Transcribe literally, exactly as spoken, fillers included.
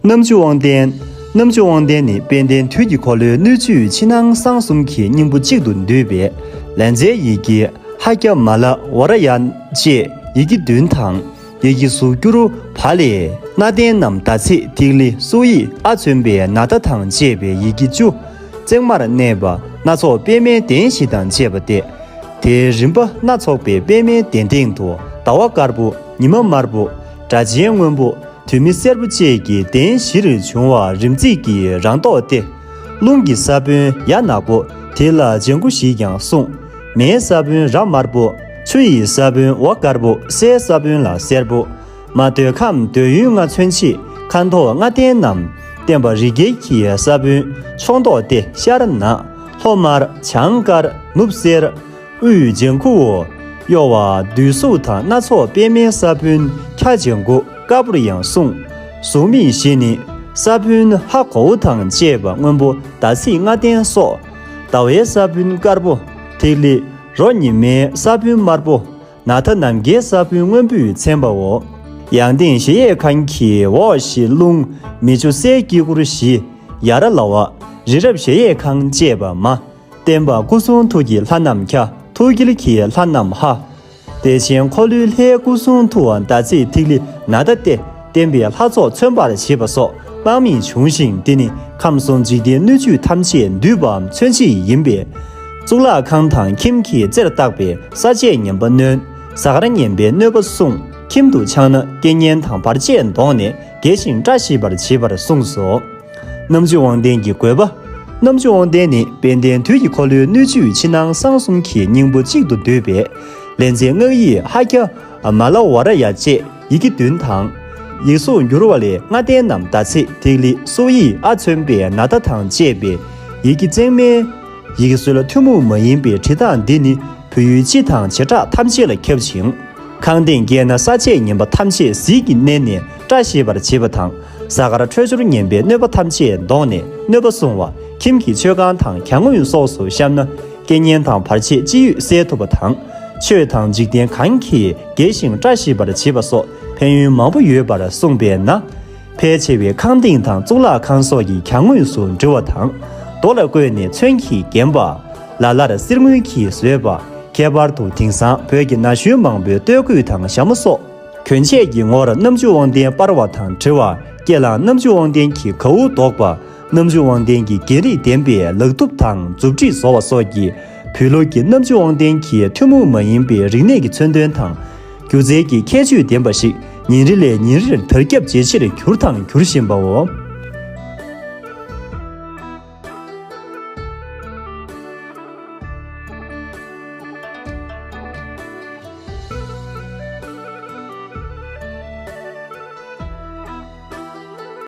རྣམ་བཅུ་དབང་ལྡན། རྣམ་བཅུ་དབང་ལྡན་ནི་དཔལ་ལྡན་དུས་ཀྱི་འཁོར་ལོའི་སྣོད་བཅུད་ཕྱི་ནང་གསང་གསུམ་གྱི་སྙིང་པོ་གཅིག་ཏུ་འདུས་པའི་ལེ་ཚན་ཡི་གེ་ཧ་ཀྱ་མ་ལ་ཝ་ར་ཡ་བཅས་ཡི་གེ་བདུན་དང་། ཡི་གེ་ཟུར་བསྒྱུར་བ་ལས་སྣ་ལྡན་རྣམས་ཟླ་ཚེས་ཐིག་ལེ་སོགས་ཡིག་ཨ་མཚོན་པའི་ནཱ་ད་དང་བཅས་པའི་ཡི་གེ་བཅུ། བརྩེགས་མར་གནས་པ་སྣ་ཚོགས་པདྨའི་གདན་བཞི་དང་བཅས་པ་སྟེ། དེའི་རིམ་པ་སྣ་ཚོགས་པའི་པདྨའི་གདན་སྟེང་དུ་ཟླ་བ་དཀར་པོ། ཉི་མ་དམར་པོ། སྒྲ་གཅན་སྔོན་པོ། དུར་སྨྲིག་སེར་པོ་བཅས་ཀྱི་གདན་བཞིར་འབྱུང་བ་རིམ་བརྩེགས་ཀྱི་རང་མདོག་སྟེ། རླུང་གི་ས་བོན་ཡ་ནག་པོ། དེ་ལ་ལྗང་གུ་ཞེས་ཀྱང་གསུངས། མེའི་ས་བོན་ར་དམར་པོ། ཆུ་ཡི་ས་བོན་འོ་དཀར་པོ། སའི་ས་བོན་ལ་སེར་པོ། མ་འདོད་ཁམས་འདོད་ཡོན་ལྔ་མཚོན་བྱེད་ཁ་མདོག་ལྔ་ལྡན་རྣམས་བསྟན་པ་རི་རྒྱལ་གྱི་ས་བོན་ཕྱོགས་མདོག་སྟེ་ཤར་ནག་ལྷོ་དམར། བྱང་དཀར། ནུབ་སེར། དབུས་ལྗང་ཁུའོ། གཡོ་བ་བདུད་གཟུགས་དང་སྣ་ཚོགས་པདྨའི་ས་བོན་ཁྱ་ལྗང་གུ་དཀར་པོར་ཡང་གསུངས། གཟུགས་མེད་བཞི་ནི། ས་བོན་ཧ་གོ་བོ་དང་བཅས་པ་སྔོན་པོ་ཟླ་ཚེས་ལྔ་ལྡན་སོགས། ཟླ་བའི་ས་བོན་དཀར་པོ། ཐིག་ལེ་རོ་ཉི་མའི་ས་བོན་དམར་པོ། ནཱ་ད་ནམ་མཁའི་ས་བོན་སྔོན་པོས་མཚན་པའོ། ཡང་སྟེང་གཞལ་ཡས་ཁང་གི་འོག་བཞི་རླུང་། མེ་ཆུ་སའི་དཀྱིལ་འཁོར་བཞི། ཡ་ར་ལ་བ། རི་རབ་གཞལ་ཡས་ཁང་བཅས་པ་མ། བསྟན་པ་སྐུ་གསུང་ཐུགས་ཀྱི་ལྷ་རྣམས་ཁྱ། ཐུགས་རྒྱལ་གྱི་ལྷ་རྣམས་ཧ། བདེ་ཆེན་འཁོར་ལོའི་ལྷའི་སྐུ་གསུང་ཐུགས་ཟླ་ཚེས་ཐིག་ལེ་ནཱ་ད་སྟེ། བསྟན་པའི་ལྷ་ཚོགས་མཚོན་པར་བྱེད་པ་སོགས་དཔག་མེད་འབྱུང་ཞིང་། དེ་ནི་ཁམས་གསུམ་འཇིག་རྟེན་སྣོད་བཅུད་ཐམས་ཅད་འདུས་པའམ་མཚོན་བྱེད་ཡིན་པས། གཙུག་ལག་ཁང་དང་ཁྱིམ་གྱི་རྩེར་བཏགས་པའི་ས་དཔྱད་ངན་པ་གནོན། གཟའ་སྐར་ངན་པའི་གནོད་པ་སྲུང་། ཁྱིམ་དུ་འཆང་ན་རྐྱེན་ངན་དང་བར་ཆད་བཟློག་ནས་དགེ་ཞིང་བཀྲ་ཤིས་པར་བྱེད་པར་གསུངས་སོ། རྣམ་བཅུ་དབང་ལྡན་གྱི་དགོས་པ། རྣམ་བཅུ་དབང་ལྡན་ནི་དཔལ་ལྡན་དུས་ཀྱི་འཁོར་ལོའི་སྣོད་བཅུད་ཕྱི་ནང་གསང་གསུམ་གྱི་སྙིང་པོ་གཅིག་ཏུ་འདུས་པའི་ལེ་ཚན་སྔགས་ཡིག་ཧ་ཀྱ་མ་ལ་ཝ་ར་ཡ་བཅས་ཡི་གེ་བདུན་དང་། ཡིག་གཟུགས་བསྒྱུར་བ་ལས་སྣ་ལྡན་རྣམས་ཟླ་ཚེས་ཐིག་ལེ་སོགས་ཡིག་ཨ་མཚོན་པའི་ནཱ་ད་དང་བཅས་པའི་ཡི་གེ་བརྩེགས་མའི་ཡི་གེ་སྲོལ་ཐུན་མོང་མ་ཡིན་པའི་བྲིས་སྟངས་འདི་ནི་བོད་ཡུལ་སྤྱི་དང་བྱེ་བྲག་ཐམས་ཅད་ལ་ཁྱབ་ཅིང་། ཁང་སྟེང་བརྒྱད་ན་ས་དཔྱད་ངན་པ་ཐམས་ཅད་ཟིལ་གྱིས་མནན་ནས་བཀྲ་ཤིས་པར་བྱེད་པ་དང་། གཟའ་སྐར་འཕྲོད་སྦྱོར་ངན་པའི་གནོད་པ་ཐམས་ཅད་བཟློག་ནས་གནོད་པ་སྲུང་བ། ཁྱིམ་གྱི་མཆོད་ཁང་དང་གྱང་ངོས་སོགས་སུ་བཤམས་ན་རྐྱེན་ངན་དང་བར་ཆད་ཅི་ཡོད་སེལ་ཐུབ་པ་དང་། ཆོས་དང་འཇིག་རྟེན་གང་གིས་དགེ་ཞིང་བཀྲ་ཤིས་པར་བྱེད་པ་སོགས་ཕན་ཡོན་མང་པོ་ཡོད་པར་གསུངས་པས་ན། ཕལ་ཆེ་བའི་ཁང་སྟེང་དང་གཙུག་ལག་ཁང་སོགས་ཀྱི་གྱང་ངོས་སུ་འབྲི་བ་དང་། རྡོ་ལ་བརྐོས་ནས་ཚོན་གྱིས་བརྒྱན་པ། ལ་ལར་གསེར་དངུལ་གྱིས་བཟོས་པ། ཁྱད་པར་དུ་དེང་སང་བོད་ཀྱི་ན་གཞོན་མང་པོའི་སྟོད་གོས་དང་ཞྭ་མོ་སོགས། གྱོན་ཆས་ཀྱི་ངོར་རྣམ་བཅུ་དབང་ལྡན་སྤར་བ་དང་བྲི་བ། སྐེ་ལ་རྣམ་བཅུ་དབང་ལྡན་གྱི་གའུ་འདོགས་པ། རྣམ་བཅུ་དབང་ལྡན་གྱི་རྒྱན་རིས་ལྡན་པའི་ལག་གདུབ་དང་མཛུབ་དཀྲིས་བཟོ་བ་སོགས་ཀྱིས། བོད་ལུགས་ཀྱི་རྣམ་བཅུ་དབང་ལྡན་གྱི་ཐུན་མོང་མ་ཡིན་པའི་རིག་གནས་ཀྱི་མཚོན་དོན་དང་། སྒྱུ་རྩལ་གྱི་ཁྱད་ཆོས་ལྡན་པ་ཞིག་ཉིན་རེ་ལས་ཉིན་རེར་དར་ཁྱབ་ཇེ་ཆེར་གྱུར་དང་འགྱུར་བཞིན་པའོ།